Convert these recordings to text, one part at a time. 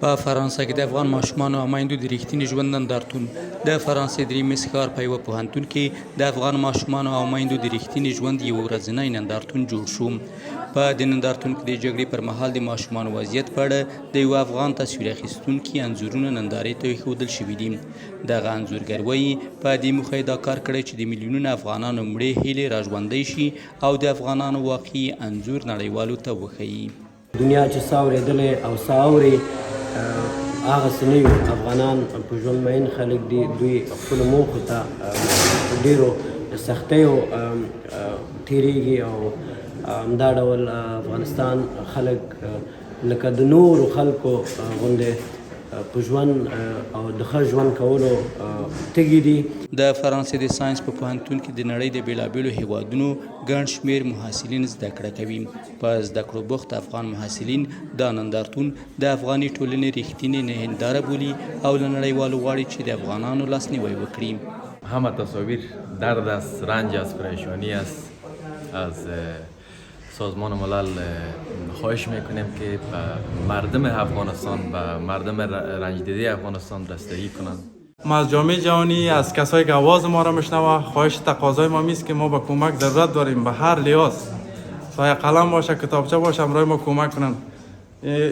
په فرانسه کې د افغان ماشومانو او میندو د رښتیني ژوند نندارتون. د فرانسې د ریمس ښار په یوه پوهنتون کې د افغان ماشومانو او میندو د رښتیني ژوند یو ورځنی نندارتون جوړ شو. په دې نندارتون کې د جګړې پر مهال د ماشومانو وضعیت په اړه د یوه افغان تصویر اخیستونکي انځورونه نندارې ته ایښودل شوي دي. دغه انځورګر وایي، په دې موخه یې دا کار کړی چې د میلیونونه افغانانو مړې هیلې راژوندۍ شي او د افغانانو واقعي انځور نړیوالو ته وښيي. دنیا چې څه اورېدلی او څه اوري، هغسې نه یو. افغانان په ژوند مین خلک دي. دوی خپلو موخو ته په ډېرو سختیو تېرېږي او همدا ډول افغانستان خلک لکه د نورو خلکو غوندې په ژوند او د ښه ژوند کولو تږي دي. د فرانسې د ساینس په پوهنتون کې د نړۍ د بېلابېلو هېوادونو ګڼ شمېر محصلین زده کړه کوي. په زده کړو بوخت افغان محصلین دا نندارتون د افغاني ټولنې رښتینې هنداره بولي او له نړیوالو غواړي چې د افغانانو لاسنیوی وکړي. همه تصاویر درد است، رنج است، پریشانی است. از سازمان ملل خواهش میکنیم که به مردم افغانستان، به مردم رنج دیده افغانستان رسیدگی کنند. ما از جامعه جهانی، از کسایی که آواز ما را میشنوه، خواهش تقاضای ما میست که ما به کمک ضرورت داریم. به هر لحاظ، سایه قلم باشه، کتابچه باشه، همراه ما کمک کنند.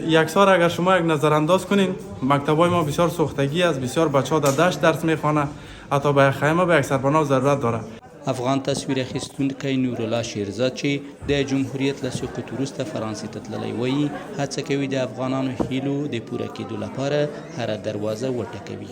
یک سال اگر شما یک نظر انداز کنین، مکتب های ما بسیار سوختگی است. بسیار بچه ها در دشت درس میخوانه. حتی به یک خیمه، به یک سرپناه ضرورت داره. افغان تصویر اخیستونکی نورالله شیرزاد چې د جمهوریت له سقوط وروسته فرانسې ته تللی، وایي هڅه کوي د افغانانو هیلو د پوره کېدو لپاره هره دروازه وټکوي.